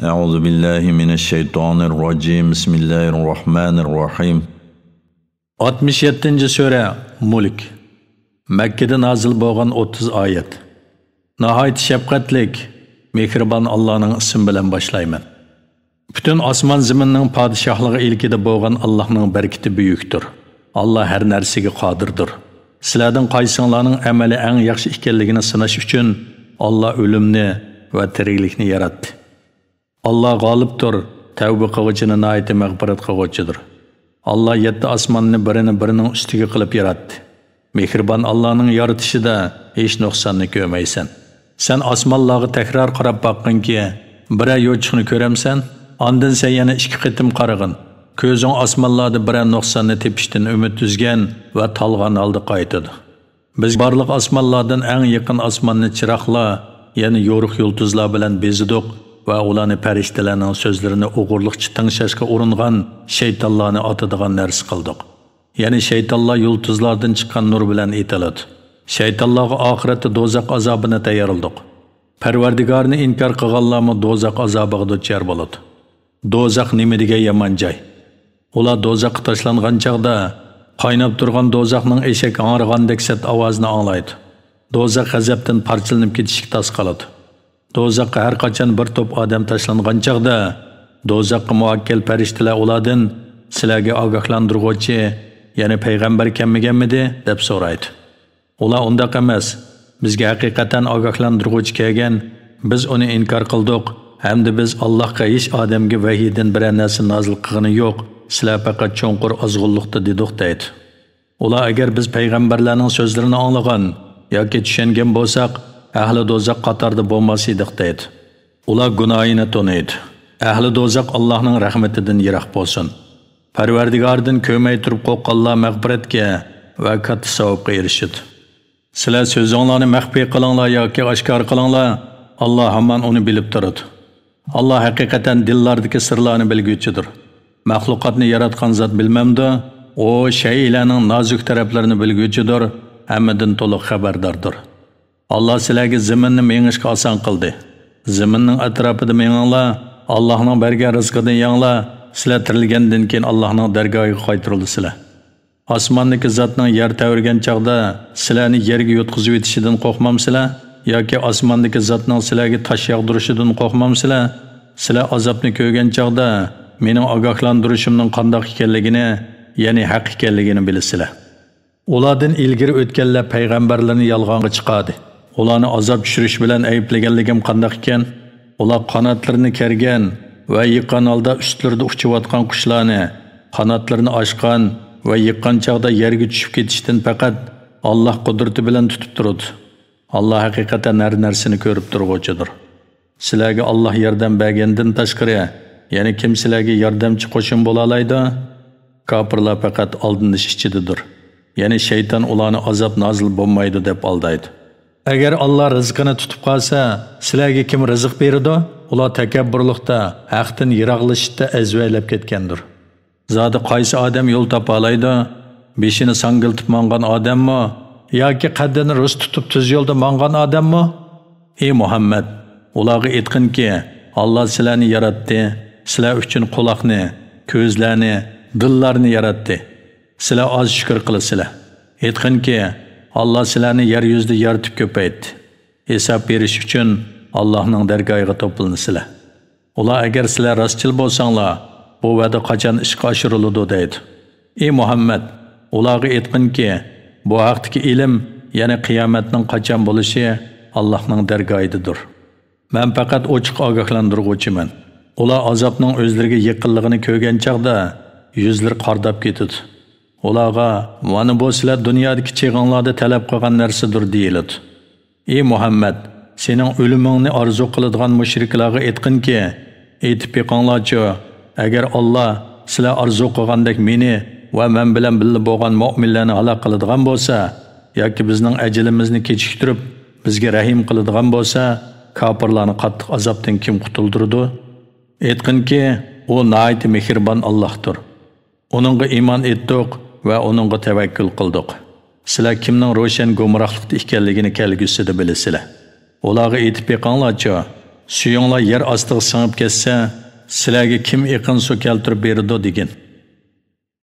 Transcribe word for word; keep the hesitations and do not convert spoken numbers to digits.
أعوذ بالله من الشيطان الرجيم. بسم الله الرحمن الرحيم. ئاتمىش يەتتىنچى سۈرە، مۇلك. مەككىدە نازىل بولغان ئوتتۇز ئايەت. ناھايىتى شەپقەتلىك، مېھرىبان ئاللانىڭ ئىسمى بىلەن باشلايمەن. پۈتۈن ئاسمان زېمىننىڭ پادىشاھلىقى ئىلكىدە بولغان ئاللانىڭ بەرىكىتى بۈيۈكتۇر. ئاللا ھەر نەرسىگە قادىردۇر. سىلەردىن قايسىڭلارنىڭ ئەمەلى ئەڭ ياخشى ئىكەنلىكىنى سىناش ئۈچۈن ئاللا ئۆلۈمنى ۋە تىرىكلىكنى ياراتتى. ئاللا غالىبتۇر، تەۋبە قىلغۇچىنى ناھايىتى مەغپىرەت قىلغۇچىدۇر. ئاللا يەتتە ئاسماننى بىرىنى بىرىنىڭ ئۈستىگە قىلىپ ياراتتى. مېھرىبان ئاللانىڭ يارىتىشىدا ھېچ نۇقساننى كۆرمەيسەن. سەن ئاسمانلارغا تەكرار قاراپ باققىنكى، بىرەر يوچۇقنى كۆرەمسەن؟ ئاندىن سەن يەنە ئىككى قېتىم قارىغىن. كۆزۈڭ ئاسمانلاردا بىرەر نۇقساننى تېپىشتىن ئۈمىد ئۈزگەن ۋە تالغان ھالدا قايتىدۇ. بىز بارلىق ئاسمانلاردىن ئەڭ يېقىن ئاسماننى چىراغلار، يەنى يورۇق يۇلتۇزلار بىلەن بېزىدۇق ۋە ئۇلارنى پەرىشتىلەرنىڭ سۆزلىرىنى ئوغرىلىقچە تىڭشاشقا ئۇرۇنغان شەيتانلارنى ئاتىدىغان نەرسە قىلدۇق. يەنى شەيتانلار يۇلتۇزلاردىن چىققان نۇر بىلەن ئېتىلىدۇ. شەيتانلارغا ئاخىرەتتە دوزاخ ئازابىنى تەييارلىدۇق. پەرۋەردىگارىنى ئىنكار قىلغانلارمۇ دوزاخ ئازابىغا دۇچار بولىدۇ. دوزاخ نېمە دېگەن يامان جاي! ئۇلار دوزاخقا تاشلانغان چاغدا، قايناپ تۇرغان دوزاخنىڭ ئېشەك ھاڭرىغاندەك سەت ئاۋازىنى ئاڭلايدۇ. دوزاخ غەزەپتىن پارچىلىنىپ كېتىشكە تاس قالىدۇ. دوزاخقا ھەر قاچان بىر توپ ئادەم تاشلانغان چاغدا، دوزاخقا مۇۋەككىل پەرىشتىلەر ئۇلاردىن، «سىلەرگە ئاگاھلاندۇرغۇچى، يەنى پەيغەمبەر كەلمىگەنمىدى؟» دەپ سورايدۇ. ئۇلار، «ئۇنداق ئەمەس، بىزگە ھەقىقەتەن ئاگاھلاندۇرغۇچى كەلگەن، بىز ئۇنى ئىنكار قىلدۇق، ھەمدە بىز ئاللاھقا ھېچ ئادەمگە ۋەھىيدىن بىرەر نەرسە نازىل قىلغىنى يوق، سىلەر پەقەت چوڭقۇر ئازغۇنلۇقتا» دېدۇق، دەيدۇ. ئۇلار، «ئەگەر بىز پەيغەمبەرلەرنىڭ سۆزلىرىنى ئاڭلىغان ياكى چۈشەنگەن بولساق، ئەھلى دوزاخ قاتارىدا بولماس ئىدۇق» دەيدۇ. ئۇلار گۇناھىنى تونۇيدۇ. ئەھلى دوزاخ ئاللاھنىڭ رەھمىتىدىن يىراق بولسۇن. پەرۋەردىگاردىن كۆرمەي تۇرۇپ قورققانلار مەغپىرەتكە ۋە كاتتا ساۋابقا ئېرىشىدۇ. سىلەر سۆزۈڭلارنى مەخپىي قىلىڭلار ياكى ئاشكارا قىلىڭلار، ئاللا ھامان ئۇنى بىلىپ تۇرىدۇ. ئاللا ھەقىقەتەن دىللاردىكى سىرلارنى بىلگۈچىدۇر. مەخلۇقاتنى ياراتقان زات بىلمەمدۇ؟ ئۇ شەيئىلەرنىڭ نازۇك تەرەپلىرىنى بىلگۈچىدۇر، ھەممىدىن تولۇق خەۋەرداردۇر. ئاللا سىلەرگە زېمىننى مېڭىشقا ئاسان قىلدى. زېمىننىڭ ئەتراپىدا مېڭىڭلار، ئاللاھنىڭ بەرگەن رىزقىدىن يەڭلار، سىلەر تىرىلگەندىن كېيىن ئاللاھنىڭ دەرگاھىغا قايتۇرۇلىسىلەر. ئاسماندىكى زاتنىڭ يەر تەۋرىگەن چاغدا سىلەرنى يەرگە يۇتقۇزۇۋېتىشىدىن قورقمامسىلەر؟ ياكى ئاسماندىكى زاتنىڭ سىلەرگە تاش ياغدۇرۇشىدىن قورقمامسىلەر؟ سىلەر ئازابنى كۆرگەن چاغدا مېنىڭ ئاگاھلاندۇرۇشۇمنىڭ قانداق ئىكەنلىكىنى، يەنى ھەق ئىكەنلىكىنى بىلىسىلەر. ئۇلاردىن ئىلگىرى ئۆتكەنلەر پەيغەمبەرلىرىنى يالغانغا چىقاردى. ئۇلارنى ئازاب چۈشۈرۈش بىلەن ئەيىبلىگەنلىكىم قانداق ئىكەن؟ ئۇلار قاناتلىرىنى كەرگەن ۋە يىغقان ھالدا ئۈستلىرىدە ئۇچۇۋاتقان قۇشلارنى، قاناتلىرىنى ئاچقان ۋە يىغقان چاغدا يەرگە چۈشۈپ كېتىشتىن پەقەت ئاللاھ قۇدرىتى بىلەن تۇتۇپ تۇرىدۇ. ئاللاھ ھەقىقەتەن ھەر نەرسىنى كۆرۈپ تۇرغۇچىدۇر. سىلەرگە ئاللاھ ياردەم بەرگەندىن تاشقىرى، يەنە كىم سىلەرگە ياردەمچى، قوشۇن بولالايدۇ؟ كاپىرلار پەقەت ئالدىنىش ئىچىدىدۇر. يەنى شەيتان ئۇلارنى ئازاب نازىل بولمايدۇ دەپ ئالدايدۇ. ئەگەر ئاللاھ رىزقىنى تۇتۇپ قالسا، سىلەرگە كىم رىزىق بېرىدۇ؟ ئۇلار تەكەببۇرلۇقتا، ھەقتىن يىراقلىشىشتا ئەزۋەيلەپ كەتكەندۇر. زادى قايسى ئادەم يول تاپالايدۇ؟ بېشىنى ساڭگىلىتىپ ماڭغان ئادەممۇ ياكى قەددىنى رۇس تۇتۇپ تۈز يولدا ماڭغان ئادەممۇ؟ ئى مۇھەممەد، ئۇلارغا ئېيتقىنكى، ئاللاھ سىلەرنى ياراتتى، سىلەر ئۈچۈن قۇلاقنى، كۆزلەرنى، دىللارنى ياراتتى. سىلەر ئاز شۈكۈر قىلىسىلەر. ئېيتقىنكى، ئاللاھ سىلەرنى يەر يۈزىدە يارىتىپ كۆپەيتتى. ھېساب بېرىش ئۈچۈن ئاللاھنىڭ دەرگاھىغا توپلىنىسىلەر. ئۇلار، ئەگەر سىلەر راستچىل بولساڭلار، بۇ ۋەدە قاچان ئىشقا ئاشۇرۇلىدۇ دەيدۇ. ئى مۇھەممەد، ئۇلارغا ئېيتقىنكى، بۇ ھەقتىكى ئىلىم، يەنى قىيامەتنىڭ قاچان بولۇشى ئاللاھنىڭ دەرگاھىدىدۇر. مەن پەقەت ئوچۇق ئاگاھلاندۇرغۇچىمەن. ئۇلار ئازابنىڭ ئۆزلىرىگە يېقىنلىقىنى كۆرگەن چاغدا يۈزلىرى قارىداپ كېتىدۇ. ئۇلارغا، مانا بۇ سىلەر دۇنيادىكى چېغىڭلاردا تەلەپ قىلغان نەرسىدۇر دېيىلىدۇ. ئى مۇھەممەد، سېنىڭ ئۆلۈمۈڭنى ئارزۇ قىلىدىغان مۇشرىكلارغا ئېيتقىنكى، ئېيتىپ بېقىڭلارچۇ، ئەگەر ئاللا سىلەر ئارزۇ قىلغاندەك مېنى ۋە مەن بىلەن بىللە بولغان مۆمىنلەرنى ھالاك قىلىدىغان بولسا ياكى بىزنىڭ ئەجىلىمىزنى كېچىكتۈرۈپ، بىزگە رەھىم قىلىدىغان بولسا، كاپىرلارنى قاتتىق ئازابتىن كىم قۇتۇلدۇرىدۇ؟ ئېيتقىنكى، ئۇ ناھايىتى مېھرىبان ئاللاھتۇر. ئۇنىڭغا ئىمان ئېيتتۇق ۋە ئۇنىڭغا تەۋەككۈل قىلدۇق. سىلەر كىمنىڭ روشەن گۇمراھلىقتا ئىكەنلىكىنى كەلگۈسىدە بىلىسىلەر. ئۇلارغا ئېيتىپ بېقىڭلارچۇ، سۈيۈڭلار يەر ئاستىغا سىڭىپ كەتسە، سىلەرگە كىم ئېقىن سۇ كەلتۈرۈپ بېرىدۇ؟» دېگىن.